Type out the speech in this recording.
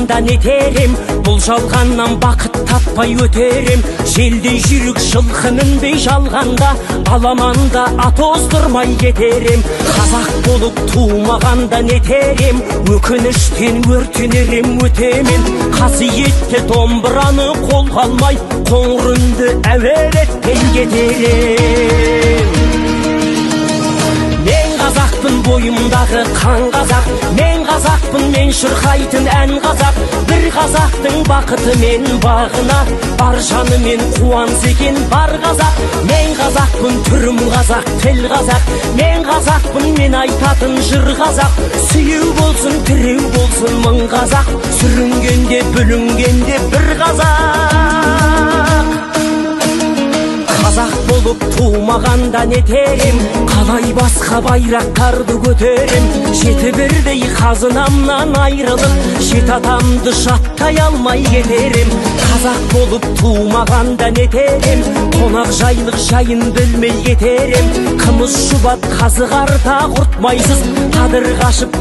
Тумағанда нетер ем, бұл жалғаннан бақыт таппай өтер ем. Желдей жүйрік жылқы мінбей жалғанда, аламанда ат оздырмай кетер ем. Қазақ болып тумағанда нетер ем, өкініштен өртенер ем өтемен. Қасиетті домбыраны қолға алмай, қоңыр үнді әуелетпей кетер ем. Мен қазақпын, бойымдағы қан қазақ. Мен қазақпын, мен шырқайтын ән қазақ. Бір қазақтың бақыты мен бағына бар жанымен қуанса екен бар қазақ. Мен қазақпын, түрім қазақ, тіл қазақ. Мен қазақпын, мен айтатын жыр қазақ. Сүйеу болсын, тіреу болсын мың қазақ, сүрінгенде, бүлінгенде бір қазақ. Қазақ болып тумағанда нетер ем, қалай басқа байрақтарды көтерем? Жеті бірдей қазынамнан айрылып, жеті атамды жаттай алмай кетер ем. Қазақ болып тумағанда нетер ем, қонақ жайлық жайын білмей кетер ем. Қымыз, шұбат, қазы қарта, құрт майсыз қадір қашып.